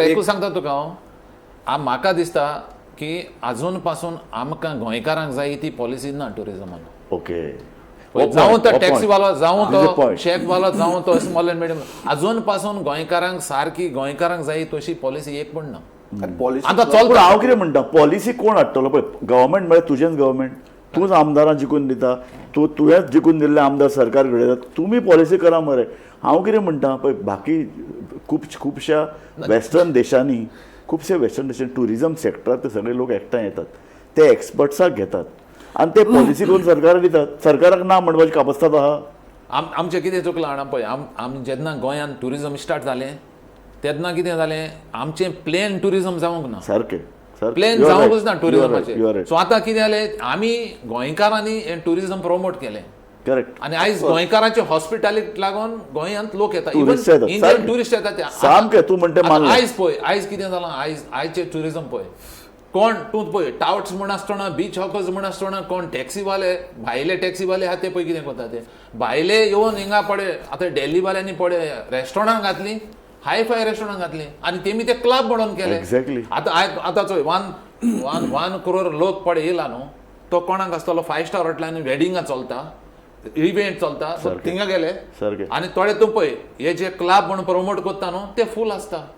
एकूच सांगता तुका हांव, म्हाका दिसता की अजून पासून आमकां गोंयकारांक जाय ती पॉलिसी ना टुरिजमान. जावं तो टॅक्सीवालो, जावं तो शेफवालो, जावं तो स्मॉल अँड मिडियम, अजून पासून गोंयकारांक सारकी, गोंयकारांक जाय तशी पॉलिसी एक पण ना. पॉलिसी आतां पूण चलता. हांव कितें म्हणटा, पॉलिसी कोण हाडटलो? पळय, गव्हर्मेंट म्हळ्यार तुजेंच गव्हर्मेंट, तूंच आमदारां जिखून दिता, तूं तुवेंच जिखून दिल्ले आमदार सरकार घडयता, तुमी पॉलिसी करा मरे. हांव कितें म्हणटा पळय, बाकी खूब खुबश्या वेस्टर्न देशांनी, खुबश्या वेस्टर्न देशांनी टुरिजम सेक्टरात ते सगळे लोक एकठांय येतात, ते एक्सपर्ट्साक घेतात आनी ते पॉलिसी करून सरकाराक दितात. सरकाराक ना म्हणपाची कापस्ताद आहा? आमचें कितें चुकलां जाणा? पळय, आम आम जेन्ना गोंयांत टुरिजम स्टार्ट जालें तेन्ना कितें जालें, आमचें प्लेन टुरिजम जावंक ना. सारकें सारकें प्लेन You are जावंकूच right. ना You are right. टुरिजमाचेर. You are right. So आतां कितें जालें, आमी गोंयकारांनी हें टुरिजम प्रमोट केलें आनी आयज गोंयकारांचे हॉस्पिटॅलिटीक लागून गोंयांत लोक येता. Tourist येतात. इंडियन टुरिस्ट येतात ते. सामकें, तूं म्हणटा आतां मानलें. आयज पळय, आयज कितें जालां, आयज आयचें टुरिजम पळय, कोण तूं पळय टावट्स म्हण आसतना, बीच हॉकर्स म्हण आसतना, कोण टॅक्सीवाले, भायले टॅक्सीवाले आहा ते पळय कितें करता ते. भायले येवन हिंगा पळय, आतां डेल्लीवाल्यांनी पळय रेस्टॉरंट घातली, हाय फाय रेस्टॉरंट घातली आनी तेमी ते क्लब म्हणून केले. आतां आतां चोय, वन वन वन क्रोर लोक पळय येयला न्हू, तो कोणाक आसतलो? फायव स्टार हॉटेलांनी वेडिंगां चलता, इव्हेंट चलता, सो थिंगा गेले. आनी थोडे तूं पळय, हे जे क्लब म्हणून प्रमोट करता न्हू, ते फूल आसता.